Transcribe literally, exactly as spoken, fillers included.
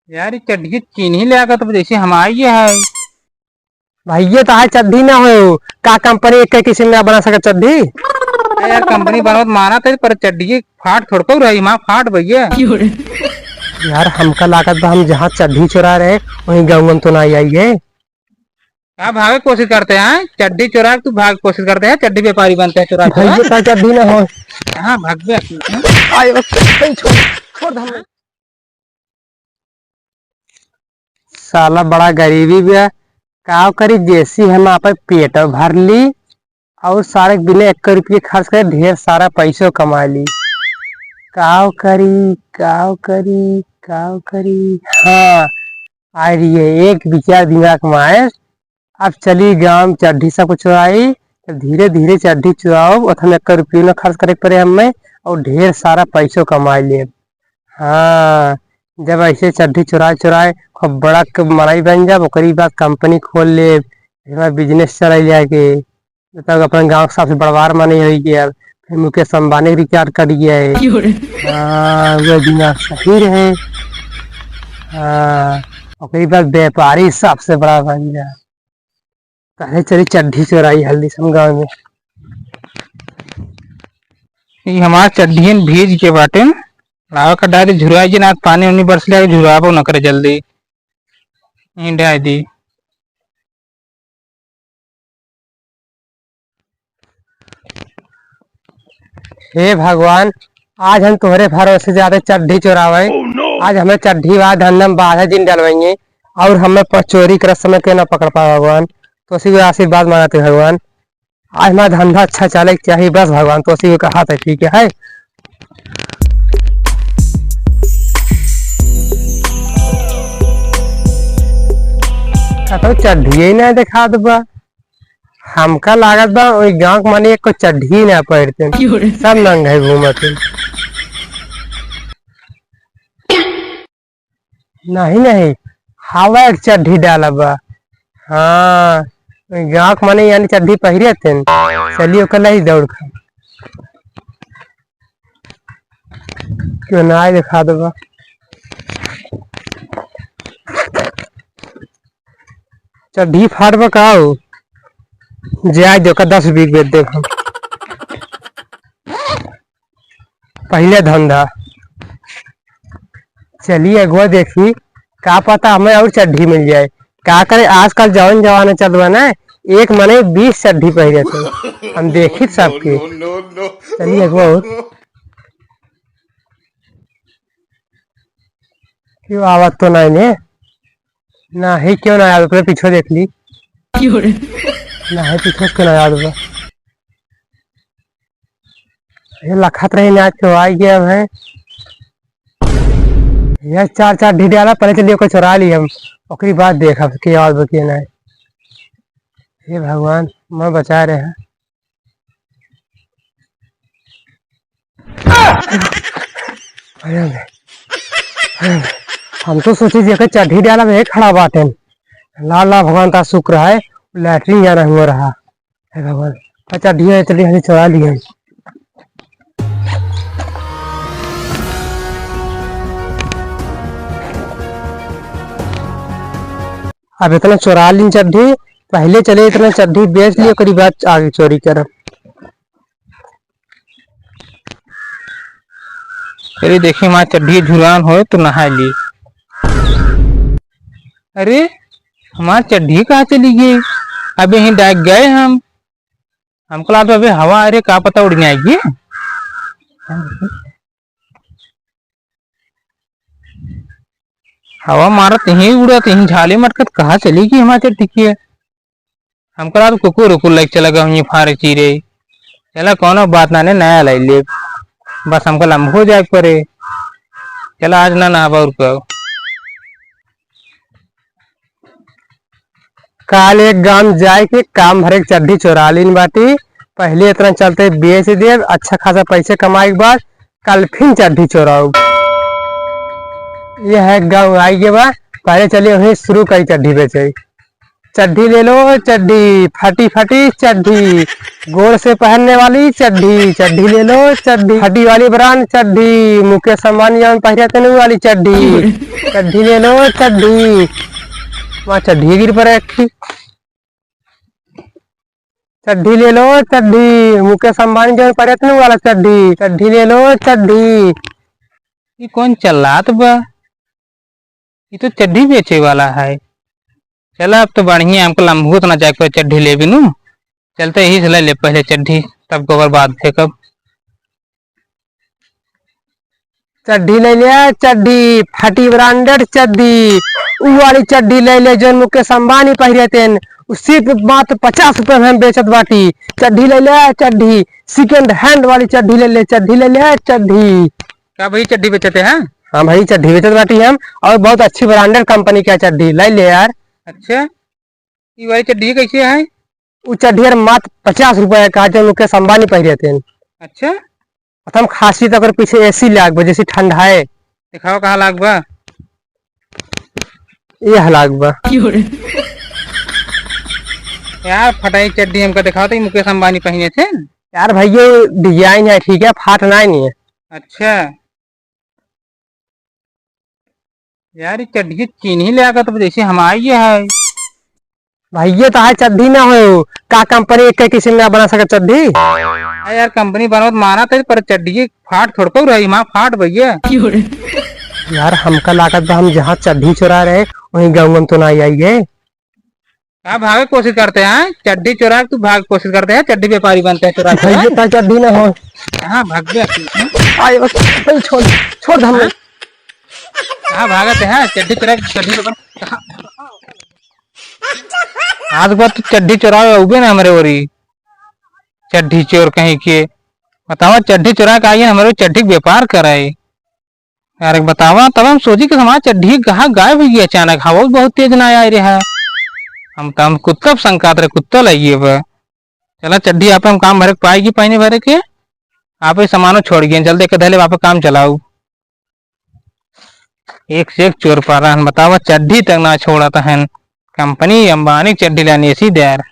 यार, ई चड्ढी चीन्ही लागत बा, जैसे हमारी है। भैया, तो है चड्ढी ना हो, का कंपनी एक किस्म ना बना सके चड्ढी? अरे यार, कंपनी बनावत माना थे, पर चड्ढी फाट थोड़को रही, माँ फाट भैया। क्यों रे? यार, हमका लागत बा हम जहाँ चड्ढी चोरा रहे, वहीं गौवन तो ना आई है। का भागे कोशिश करते हैं? चड्ढी चोरा के तू भागे कोशिश करते हैं, चड्ढी व्यापारी बनते हैं चोरा चोरा। भैया, का चड्ढी ना हो। हाँ, भाग बे। आयो, नहीं, छोड़, छोड़ दे हमें। साला बड़ा गरीबी बा, का करी, जैसी हम आपन पेट भर ली और सारे बिना एक रुपये खर्च करे ढेर सारा पैसो कमा ली। का करी, का करी, का करी? हाँ, आ रही है एक विचार दिमाग में आए, अब चली गाँव में चड्ढी सब कुछ चुराई, तब धीरे धीरे चड्ढी चुराओ, ओथम एक रुपयो न खर्च करे के पड़े हमें, और ढेर सारा पैसो कमाई लेब। हाँ, जब ऐसे चड्ढी चुराए चुराए खूब बड़ा क-, मनई बन जाब, ओकरी बाद कंपनी खोल लेब, हमारा बिजनेस चलाई जाके, तब अपन गाँव के सबसे बड़वार मनई होई गया, फिर मुकेश अंबानी के रिचार्ज कट गया है। क्यों रे? हाँ, वो दिमाग सही रहे। हाँ, ओकरी बाद व्यापारी सबसे बड़ा बन जाए। पहले चली चड्ढी चोराई हल्दी सन गाँव में। ई हमार चड्ढियन भीज के बाटेन। लावा का डाली झुराई जे ना, पानी उनी बरस ले, झुराबो न करे जल्दी। ई डाल दी। हे भगवान, आज हम तोहरे भरोसे जाते चड्ढी चोरावे। Oh no! आज हमें चड्ढी वाला धंधा में बाधा जिन डलवाएंगे और हमें प-, चोरी करत समय के ना पकड़ पावे भगवान। तो उसी को आशीर्वाद मांगते भगवान, आज हमारा धंधा अच्छा चले के चाहिए बस भगवान, तो उसी को कहा था, ठीक है। कतौ चड्ढिए ना दिखात बा। हमका लागत बा ओई गाँव के माने एको चड्ढी ना पहिरते। क्यों रे? सब नंगे घूमत हैं। नहीं, नहीं, हवा एक चड्ढी डाला बा। हाँ, ओई गाँव के माने यानी चड्ढी पहिरे थे। चलिए ओकर लाई दौड़ खा। क्यों ना आए दिखा दो बा। चड्ढी फाट बा का हो? जाए दो का दस रुपये के बेच देब हम। पहले धंधा। चलिए अगुआ देखी, का पता हमें और चड्ढी मिल जाए। का करे आजकल जवन जमाना चल बा ना, एक मने बीस चड्ढी पहिरे थे। हम देखी सबके। No, no, no, no। चलिए अगुआ और। क्यों आवत तो नहीं ने? ना ही क्यों ना आवत, अपने पीछे देख ली। क्यों रे? ना ही पीछे क्यों ना आवत बा? ये लखत रही ना, आज के आई गया है। ये चार चार ढीडे वाला, पहले चलिए ओके चुरा ली हम, ओकरी बाद देखब के आवत बा के ना। हे भगवान, मैं बचा रहे हैं। अरे, अरे, हम तो सोचे जेकर चड्ढी डाला में खड़ा बाटे। लाल लाल भगवान का शुक्र है, लैट्रिन जाना हुआ रहा। हे भगवान, अच्छा, चड्ढी है, चड्ढी हमें चुरा लिए। अब इतना चुरा लीन चड्ढी, पहले चले इतना चड्ढी बेच ली, ओकरी बाद आगे चोरी करब। अरे देखी, हमार चड्ढी झुरान होए तो नहाए ली। अरे, हमार चड्ढी कहाँ चली गई? अबे यहीं डाइक गए हम। हमको लागत अबे हवा, अरे का पता उड़ जाएगी। हवा मारत यहीं उड़त, यहीं झाले मटकत, कहाँ चली गई हमार चड्ढी के? हमका लागत कुकुर उकुर लग चला गवा, ये फारे चीरे। चला, कौनो बात ना, ने नया लाई ले। बस हमका लंबो जाए के पड़े। चला, आज ना नहाबा और का। काल एक गांव जाए के काम भरे के चड्ढी चोरा लीन बाटी। पहले इतना चलते बेच देब, अच्छा खासा पैसे कमाए के बाद कल फिर चड्ढी चोराऊ। ये है गांव आई के बा, पहले चलिए वहीं शुरू करी चड्ढी बेचे। चड्ढी ले लो चड्ढी, फटी फटी चड्ढी, गोड़ से पहनने वाली चड्ढी। चड्ढी ले लो चड्ढी, फटी वाली ब्रांड चड्ढी, मुकेश अंबानी जौन पहिरे तेन वाली चड्ढी। चड्ढी ले लो चड्ढी। वहाँ चड्ढी गिर पड़े एक ठे। चड्ढी ले लो चड्ढी, मुकेश अंबानी जौन पहिरे तेन वाला चड्ढी। चड्ढी ले लो चड्ढी। ई कौन चल्लात बा? ई तो चड्ढी बेचे वाला है। चला, अब तो बढ़िया, हमको लम्बू तो ना जाए के चड्ढी लेबे नू। चलते यही से ले ले पहले चड्ढी, तब गोबर बाद फेंकब। चड्ढी ले ले चड्ढी, फटी ब्रांडेड चड्ढी, ऊ वाली चड्ढी ले ले जौन मुकेश अंबानी पहिरे तेन, उ सिर्फ मात्र पचास रुपए में हम बेचत बाटी। चड्ढी ले ले चड्ढी, सेकंड हैंड वाली चड्ढी ले ले, चड्ढी ले ले चड्ढी। का भाई चड्ढी बेचते हैं? हाँ भाई, चड्ढी बेचत बाटी हम, और बहुत अच्छी ब्रांडेड कंपनी का चड्ढी ले ले यार। अच्छा, ई वाली चड्ढी कैसे है? उ चड्ढी यार मात्र पचास रुपया का, जौन मुकेश अंबानी पहिरे तेन। अच्छा। और हम खासी तो ओकर पीछे एसी लाग बा, जैसे ठंडा है। दिखाओ कहाँ लाग बा। ये लाग बा। यार फटाई चड्ढी हमका दिखाओ तो, ई मुकेश अंबानी पहिरे थे। यार भाई ये डिजाइन है, ठीक है, फाट ना नहीं है। अच्छा। यार, ई चड्ढी चीन्ही लागत बा, जैसे हमारी ये है। भाई, ये तो है चड्ढी ना हो, का कंपनी एक किस्म ना बना सके चड्ढी? अरे यार, कंपनी बनावत माना थे, पर चड्ढी फाट थोड़को रही, माँ फाट भैया। यार, हमका लागत बा, हम जहाँ चड्ढी चुरा रहे, वहीं गाँव में तो ना आई है। का भागे कोशिश करते हैं? चड्ढी चुरा के तू भागे कोशिश करते हैं, चड्ढी व्यापारी बनते हैं चुरा के। भैया, ता चड्ढी ना हो। कहाँ भाग गया तू, हैं? आए बस, भाई, छोड़, छोड़ दे हमने। हाँ? कहाँ भागत है? चड्ढी चुरा के, चड्ढी व्यापारी। आज के बाद तू चड्ढी चुरावे अउबे ना हमरे ओरी। चड्ढी चोर कहीं के। बतावा, चड्ढी चुरा के आइए, हमरे चड्ढी के व्यापार कराए। यार, बतावा, तब हम सोची कि हमार चड्ढी कहाँ गायब हुई गई अचानक, हवा भी बहुत तेज ना आए रहा। हम तो, हम कुत्ता पे शंकात रहे, कुत्ता लइए बा। चला, चड्ढी आपे हम काम भरे के पाएगी, पहने भरे के, आपे सामानो छोड़ गए, जल्दी के धैले, आपे काम चलाऊ। एक से एक चोर पा रहन, बतावा, चड्ढी तक ना छोड़त हन। कंपनी अंबानी के चड्ढी लानी ऐसी दे यार।